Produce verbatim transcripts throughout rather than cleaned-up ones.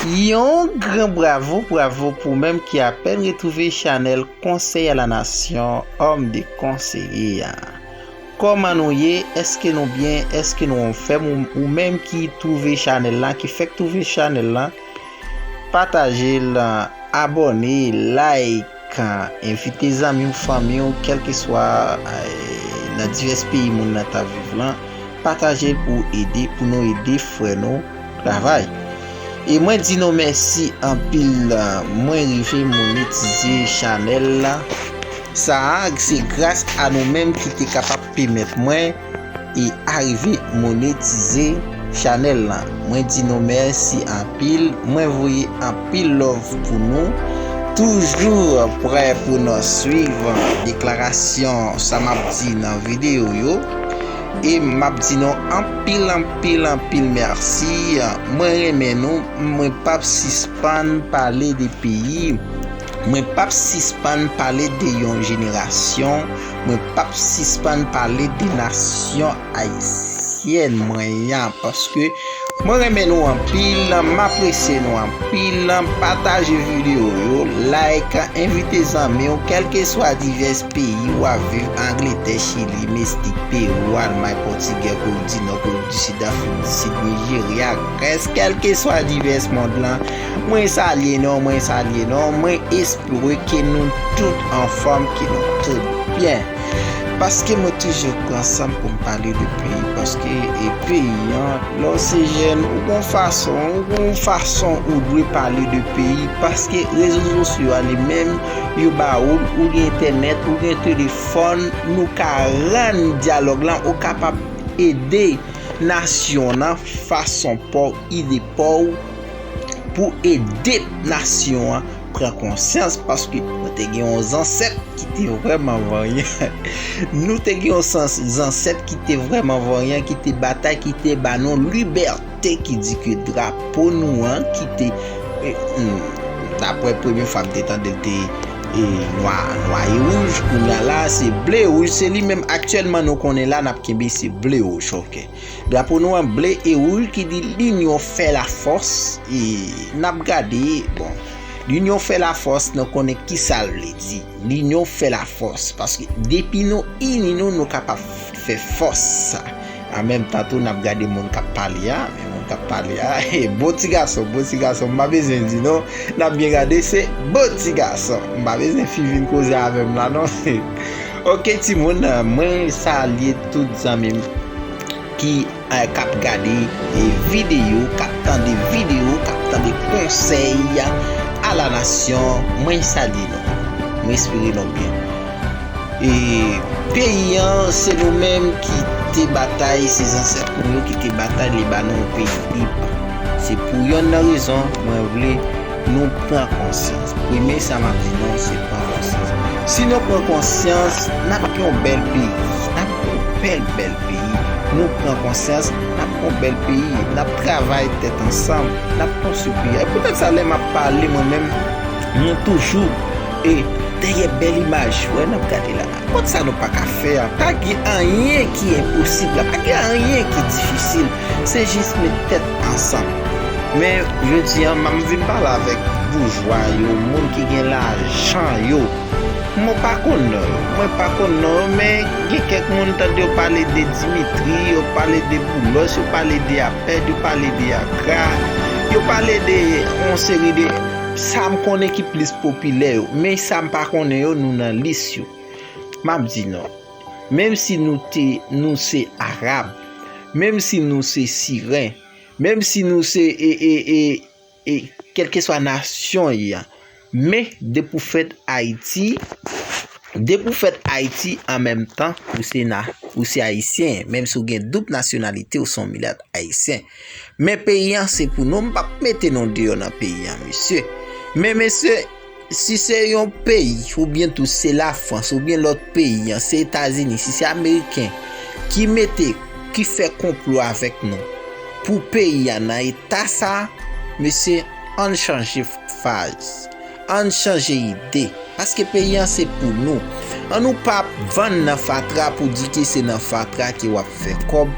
Yon gran bravo, bravo pou menm ki apèn retwouve chanèl Konsèy a la Nasyon, Homme de Conseiller a. Kòman nou ye? Èske nou byen? Èske nou anfòm? Ou, ou menm ki twouve chanèl la, ki fèk twouve chanèl la, pataje l, abòne, like, envite zanmi w, fanmi w, kèlkeswa, eh, nan divès peyi moun nan t ap viv lan, pataje l pou ede, pou nou ede frè nou travay. E mwen di nou mèsi anpil, mwen rive monetize chanèl la. Sa a, se gras a nou menm ki te kapab pèmèt mwen e arive monetize chanèl lan. Mwen di nou mèsi anpil, mwen voye anpil love pou nou. Toujou prè pou nou swiv deklarasyon sa m ap di nan videyo yo. E m ap di nou anpil, anpil, anpil mèsi. Mwen renmen nou, mwen p ap sispann pale de peyi. Mwen p ap sispann pale de yon jenerasyon. Mwen p ap sispann pale de nasyon ayisyèn mwen an, paske mwen renmen nou anpil, m apresye nou anpil. Pataje videyo yo, like, envite zanmi w, kèlkeswa divès peyi w ap viv, Angletè, Chili, Meksik, Pewou, Almay, Pòtigè, Kore di Nò, Kore di Sid, Afrik di Sid, Nijerya, Grès, kèlkeswa divès mond lan, mwen salye nou, mwen salye nou, mwen espere ke nou tout anfòm, ke nou tout byen. Paske mwen toujou pran san m pou m pale de peyi, paske, e, peyi an, lè w se jèn, ou gon fason, ou gon fason ou dwe pale de peyi, paske rezo sosyo a li menm, yo ba ou l, ou gen entènèt, ou gen telefòn, nou ka rann dyalòg lan, ou kapab ede nasyon nan fason pa w, ide pa w, pou ede nasyon an pran konsyans, paske nou te gen yon zansèt ki te vrèman vanyan. Nou te gen yon sans, zansèt ki te vrèman vanyan, ki te batay, ki te ba nou libète, ki di ke drapo nou an, ki te, e, hmm, daprè premye fwa m te tande l te, e, nwa, nwa e wouj, kounye a la, se ble e wouj, se li menm aktyèlman nou konnen la, n ap kenbe se ble e wouj, ok. Drapo nou an ble e wouj ki di L'union fait la force. E n ap gade, bon, L'union fait la force, nou konnen ki sa l vle di. L'union fait la force. Paske depi nou ini nou, nou kapab fè fòs. An menm tan tou, n ap gade moun k ap pale a. Men moun k ap pale a, bon ti gason, bon ti gason. M pa bezwen di non. N ap byen gade, se bon ti gason. M pa bezwen fi vin koze avè m la non. Ok, timoun, mwen salye tout zanmi m ki, eh, k ap gade, eh, videyo, k ap tande videyo, k ap tande konsèy a la nasyon. Mwen salye nou. Mwen espere nou byen. E peyi an, se nou menm ki te batay, se zansèt nou yo ki te batay, li ba nou yon peyi lib. Se pou yonn nan rezon mwen vle nou pran konsyans. Premye sa m ap di nou, se pran konsyans. Si nou pran konsyans, n ap gen yon bèl peyi. N ap gen yon bèl, bèl peyi. Nou pran konsyans, n ap gen yon bèl peyi. N ap travay tèt ansanm. N ap konstwi peyi a. E poutèt sa, lè m ap pale, mwen menm, nou toujou, e, dèyè bèl imaj. Wè, n ap gade la. Kont sa nou pa ka fè a. Pa gen anyen ki enposib la. Pa gen anyen ki difisil. Se jis met tèt ansanm. Men, jodi a, m ap vin pale avèk boujwa yo, moun ki gen lajan yo. Mwen pa konn non yo. Mwen pa konn non yo, men gen kèk moun tande yo pale de Dimitri, yo pale de Boulos, yo pale de Apèd, yo pale de Agra, yo pale de yon seri de sa m konnen ki plis popilè yo. Men sa m pa konnen yo, nou nan lis yo. M ap di nou, menm si nou te, nou se Arab, menm si nou se Siren, menm si nou se, e, e, e, e, kèlkeswa nasyon y a, men depi w fèt Ayiti, depi w fèt Ayiti, an menm tan, ou se na, ou se Ayisyen, menm si w gen doub nasyonalite, ou se yon milat ayisyen. Men peyi an se pou nou, m p ap mete nou deyò nan peyi an, mesye. Men, mesye, si se yon peyi, oubyen tou se Lafrans, oubyen lòt peyi an, se Etazini, si se Ameriken ki mete, ki fè konplo avèk nou pou peyi a nan eta sa, mesye, ann chanje faz, ann chanje ide, paske peyi an se pou nou. Annou pa vann nan fatra pou di ke se nan fatra ke w ap fè kòb.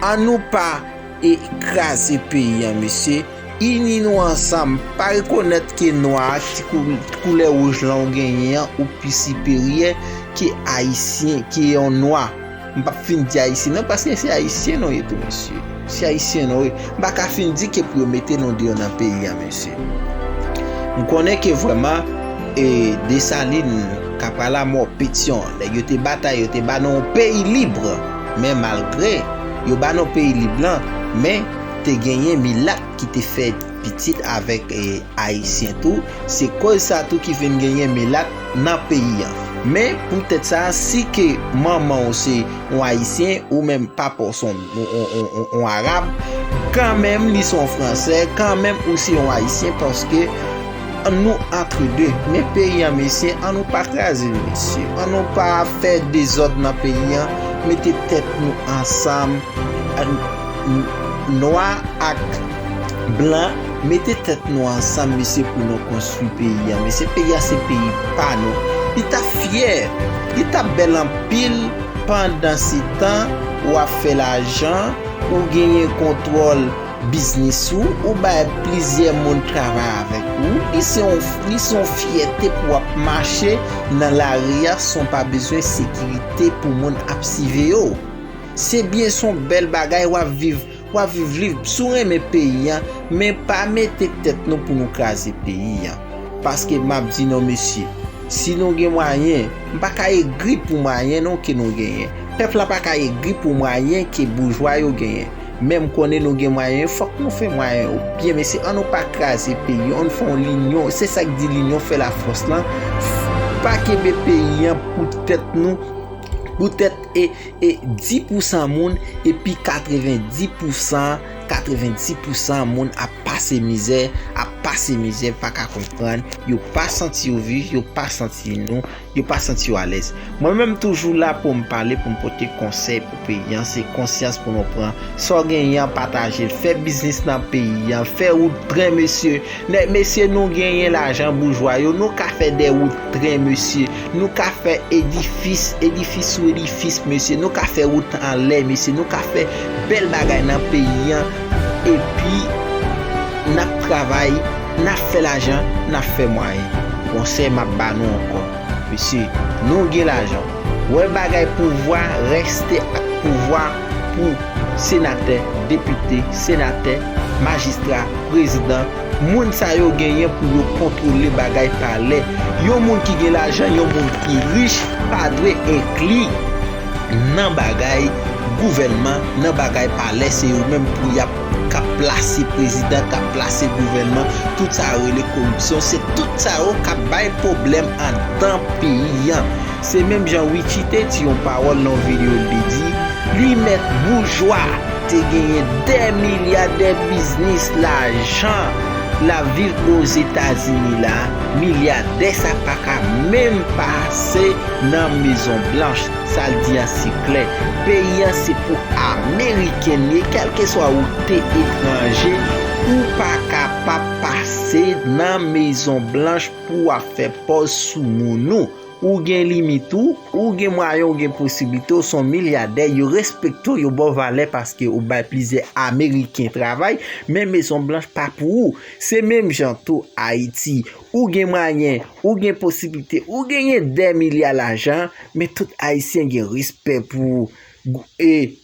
Annou pa, e, kraze peyi an, mesye, Ini nou ansanm, pa rekonèt ke nwa a ki kou-, koulè wouj lan ou genyen an, ou pi siperyè ke ayisyen, ke yon nwa. M p ap fin di ayisyen non, paske se ayisyen nou ye tou, mesye. Se ayisyen nou ye. M pa ka fin di ke pou yo mete nou deyò nan peyi an, mesye. M konnen ke vrèman, e, Desalin, Kapalamò, Petyon, nèg yo te batay, yo te ba nou yon peyi lib. Men malgre yo ba nou peyi lib lan, men te genyen milat ki te fè pitit avèk, e, ayisyen tou. Se koz sa tou ki vin genyen milat nan peyi an. Men poutèt sa, si ke manman w se yon ayisyen, ou menm papa w se yon, yon, yon, yon, yon, yon arab, kanmenm li se yon fransè, kanmenm ou se yon ayisyen, paske nou antre de. Men peyi an, mesye, ann nou pa kraze l, mesye. Ann nou pa fè dezòd nan peyi an, mete tèt nou ansanm. Ann, n-, nwa ak blan, mete tèt nou ansanm, mesye, pou nou konstwi peyi an. Mesye, peyi an se peyi pa nou. Li t ap fyè, li t ap bèl anpil pandan se tan w ap fè lajan, ou genyen kontwòl biznis ou, ou bay plizyè moun travay avèk ou. Li se yon, li se yon fyète pou w ap mache nan lari a san w pa bezwen sekirite pou moun ap siveyo. Se byen, se yon bèl bagay, w ap viv, w ap viv lib. Si w renmen peyi an, men pa mete tèt nou pou nou kraze peyi an. Paske m ap di nou, mesye, si nou gen mwayen, m pa ka egri pou mwayen non ke nou genyen. Pèp la pa ka egri pou mwayen ke boujwa yo genyen. Men m konnen nou gen mwayen, fòk nou fè mwayen yo byen, mesye, ann nou pa kraze peyi, ann fè yon linyon, se sa k di linyon fè lafòs lan, pa kenbe peyi an pou tèt nou, pou tèt e, e dis pousan moun, epi katrevendis pousan, katrevendis pousan moun ap pase mizè, ap pase mizè, pa ka konprann, yo pa santi yo viv, yo pa santi nou, yo pa santi yo alèz. Mwen menm toujou la pou m pale, pou m pote konsèy pou peyi an, se konsyans pou nou pran. Sa w genyen an, pataje l, fè biznis nan peyi an, fè wout tren, mesye. Nèg, mesye, nou genyen lajan boujwa yo, nou ka fè de wout tren, mesye. Nou ka fè edifis, edifis sou edifis, mesye. Nou ka fè wout anlè, mesye. Nou ka fè bèl bagay nan peyi an. Epi, n ap travay, n ap fè lajan, n ap fè mwayen. Konsèy m ap ba nou ankò. Mesye, nou gen lajan. Wè bagay pouvwa, rèste ak pouvwa pou senatè, depite, senatè, majistra, prezidan. Moun sa yo genyen pou yo kontwole bagay palè. Yon moun ki gen lajan, yon moun ki rich, pa dwe enkli nan bagay gouvènman, nan bagay palè, se yo menm pou y ap k ap plase prezidan, k ap plase gouvènman, tout sa yo rele koripsyon, se tout sa yo k ap bay pwoblèm anndan peyi an. Se menm jan Richie te di yon pawòl nan yon videyo, li te di, li mèt boujwa te genyen dè milya dè biznis, lajan, l ap viv Ozetazini la, milyadè sa pa ka menm pase nan Mezon Blanch. Sa l di an se klè. Peyi an se pou Ameriken li ye, kèlkeswa ou te etranje, ou pa kapab pase nan Mezon Blanch pou w ap fè pòz sou moun ou. Ou gen limit ou, ou gen mwayen, ou gen posiblite, ou se yon milyadè, yo respekte w, yo ba w valè paske ou bay plizyè Ameriken travay, men Mezon Blanch pa pou ou. Se menm jan tou Ayiti. Ou gen mwayen, ou gen posiblite, ou genyen dè milya lajan, men tout Ayisyen gen respè pou ou. Gou-, e,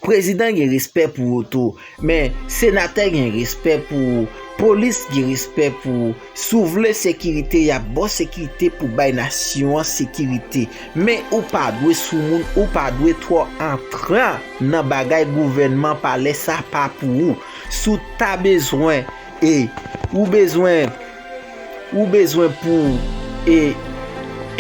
prezidan gen respè pou ou tou, men senatè gen respè pou ou, polis gen respè pou ou. Si w vle sekirite, y ap ba w sekirite pou bay nasyon an sekirite. Men ou pa dwe sou moun, ou pa dwe twò antran nan bagay gouvènman, palè, sa pa pou ou. Si w ta bezwen, e, ou bezwen, ou bezwen pou, e,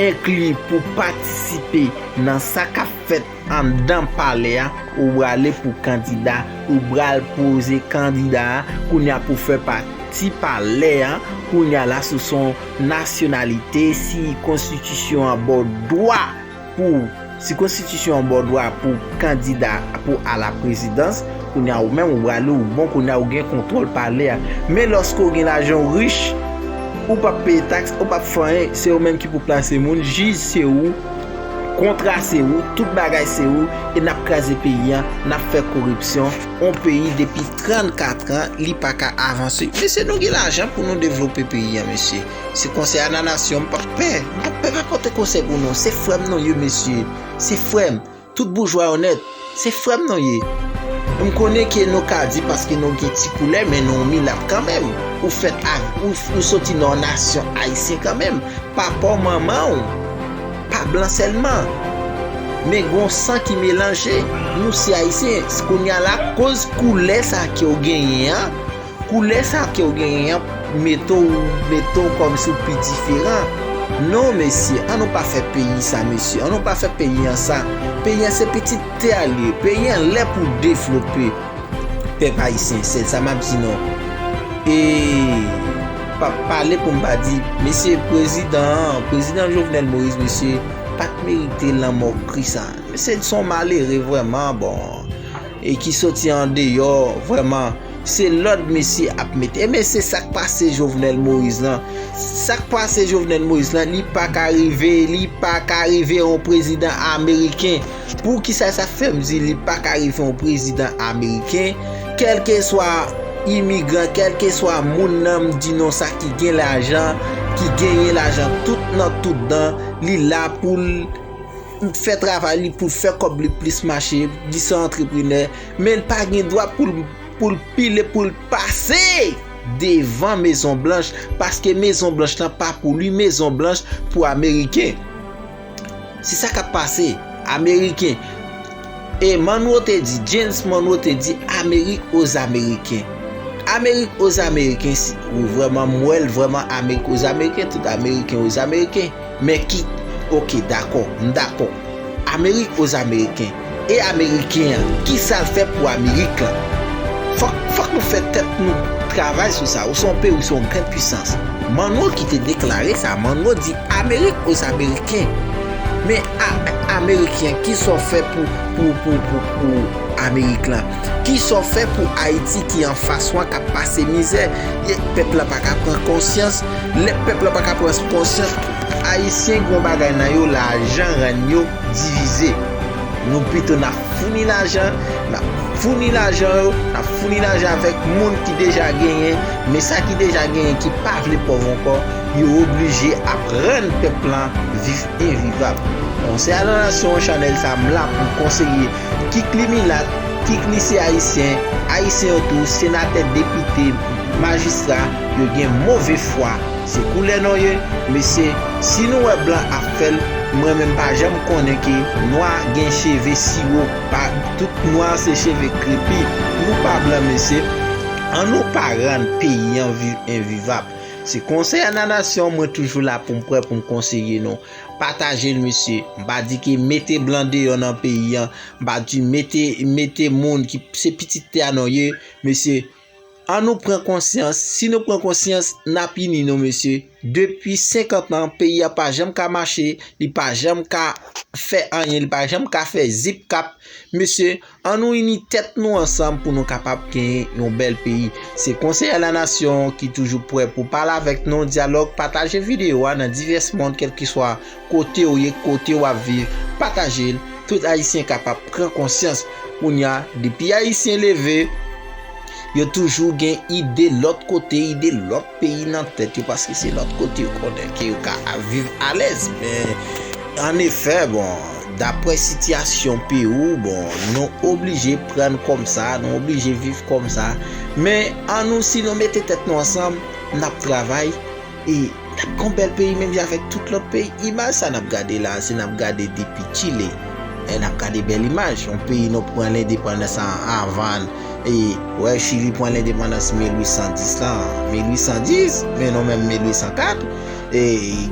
enkli, pou patisipe nan sa k ap fèt anndan palè a, ou prale pou kandida, ou pral poze kandida a, kounye a pou fè pati palè a, kounye a la si w se yon nasyonalite, si konstitisyon an ba w dwa pou, si konstitisyon an ba w dwa pou kandida pou a la prezidans, kounye a ou menm ou prale ou bon, kounye a ou gen kontwòl palè a. Men lòske w gen lajan, ou rich, ou p ap peye taks, ou p ap fè anyen, se yo menm ki pou plase moun, jij se ou, Kontra se ou, tout bagay se ou, e n ap kraze peyi a, n ap fè koripsyon. On peyi depi trannkat an, li pa ka avanse. Mesye, nou gen lajan pou nou devlope peyi a, mesye. Se konsèy a la nasyon, m p ap pè. M p ap pè pa pote konsèy pou nou. Se frè m nou ye, mesye. Se frè m. Tout boujwa onèt, se frè m nou ye. M konnen ke nou ka di paske nou gen ti koulè, men nou milat kanmenm. Ou fèt ak, ou, ou soti nan yon nasyon ayisyen kanmenm. Papa w, manman w, pa blan sèlman. Men gon san ki melanje. Nou se ayisyen. Kounye a la, koz koulè sa ke w genyen an, koulè sa ke w genyen an, mete w, mete w kòmsi w pi diferan. Non, mesye, an nou pa fè peyi sa, mesye. An nou pa fè peyi an sa. Peyi an se pitit tè a li ye. Peyi an lè pou devlope. Pèp ayisyen, sèl sa m ap di nou. E pa pale pou m pa di, mesye, prezidan an, prezidan Jovenel Moïse, mesye, pa t merite lanmò kri sa. Mesye, se yon malere vrèman, bon, e ki soti andeyò, vrèman, se lòd mesye ap mete. E men se sa k pase Jovenel Moïse lan. Sa k pase Jovenel Moïse lan, li pa ka rive, li pa ka rive yon prezidan ameriken. Poukisa sa fè m di li pa ka rive yon prezidan ameriken? Kèlkeswa imigran, kèlkeswa moun nan m di non sa ki gen lajan, ki genyen lajan tout nan tout dan, li la pou l fè travay li, pou l fè kòb li plis mache, li se antreprenè, men l pa gen dwa pou l, pou l pile, pou l pase devan Mezon Blanch, paske Mezon Blanch lan pa pou li, Mezon Blanch pou ameriken. Se sa k ap pase, ameriken. E Monroe te di, James Monroe te di, Amerik oz Ameriken. Amerik oz Ameriken, si, ou vrèman, m wè l vrèman Amerik oz Ameriken, tout Ameriken oz Ameriken. Men ki, oke, dakò, m dakò. Amerik oz Ameriken. E Ameriken an, ki sa l fè pou Amerik lan? Fòk, fòk nou fè tèt nou travay sou sa. Ou se yon peyi, ou se yon grenn pwisans. Monroe ki te deklare sa, Monroe di Amerik oz Ameriken. Men a, Ameriken, ki sa w fè pou, pou, pou, pou, pou Amerik lan? Ki sa w fè pou Ayiti ki anfas ou an k ap pase mizè? E pèp la pa ka pran konsyans. Lè pèp la pa ka pran konsyans, Ayisyen gen yon bagay nan yo, lajan rann yo divize. Nou pito n ap founi lajan, n ap founi lajan yo, n ap founi lajan avèk moun ki deja genyen, men sa ki deja genyen ki pa vle pòv ankò, yo oblije ap rann pèp lan viv envivab. Konsèy a la nasyon, chanèl sa m la pou konseye, kit li milat, kit li se ayisyen, ayisyen yo tou, senatè, depite, majistra, yo gen move fwa. Se koulè nou ye, mesye, si nou wè blan ap fè l, mwen menm pa janm konnen ke nwa gen cheve siwo, pa tout nwa se cheve krepi. Nou pa blan, mesye. An nou pa rann peyi an viv envivab. Se konsèy a la nasyon, mwen toujou la pou m prè pou m konseye nou. Pataje l, mesye. M pa di ke mete blan deyò nan peyi an. M pa di mete, mete moun ki se pitit tè a nou ye, mesye. An nou pran konsyans. Si nou pran konsyans, n ap ini nou, mesye. Depi senkant an, peyi a pa janm ka mache, li pa janm ka fè anyen, li pa janm ka fè zip kap. Mesye, an nou ini tèt nou ansanm pou nou kapab genyen yon bèl peyi. Se Konsèy a la Nasyon ki toujou prè pou pale avèk nou, dyalòg, pataje videyo a nan divès mond, kèlkeswa kote w ye, kote w ap viv, pataje l. Tout Ayisyen kapab pran konsyans. Kounye a, depi Ayisyen leve, yo toujou gen ide lòt kote, ide lòt peyi nan tèt yo, paske se lòt kote yo konnen ke yo ka viv alèz. Men, annefè, bon, daprè sitiyasyon peyi w, bon, nou oblije pran kòmsa, nou oblije viv kòmsa. Men, an nou, si nou mete tèt nou ansanm, n ap travay, e n ap gen yon bèl peyi menm jan avèk tout lòt peyi. Imaj sa n ap gade la, se n ap gade depi Chile. E n ap gade bèl imaj. Yon peyi nou pran lendepandans an avan. E, wè, Chili pran lendepandans mil uit san dis lan. Mil uit san dis, men nou menm mil uit san kat. E,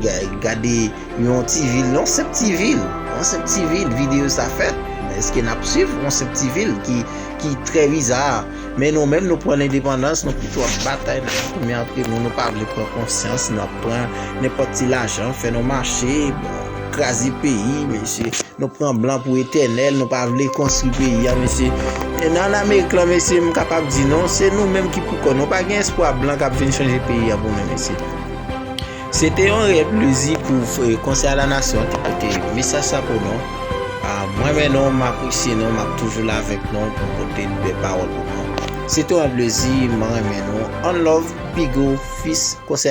ga-, gade yon ti vil, yon senp ti vil. Yon senp ti vil, videyo sa fèt. Èske n ap swiv? Yon senp ti vil ki, ki trè biza. Men nou menm, nou pran lendepandans, nou pito ap batay, n ap goumen antre nou, nou pa vle pran konsyans, n ap pran nenpòt ti lajan, fè nou mache, bon, kraze peyi, mesye. Nou pran blan pou etènèl, nou pa vle konstwi peyi a, mesye. E nan Amerik lan, mesye, m kapab di nou, se nou menm ki pou kò nou. Pa gen espwa blan k ap vin chanje peyi a pou nou, mesye. Se te yon reyèl plezi pou Konsèy a la Nasyon te pote mesaj sa pou nou. Mwen renmen nou, m apresye nou, m ap toujou la avèk nou pou pote de pawòl pou nou. Se te yon plezi, mwen renmen nou. One love, Pigo, Fis, Konsèy a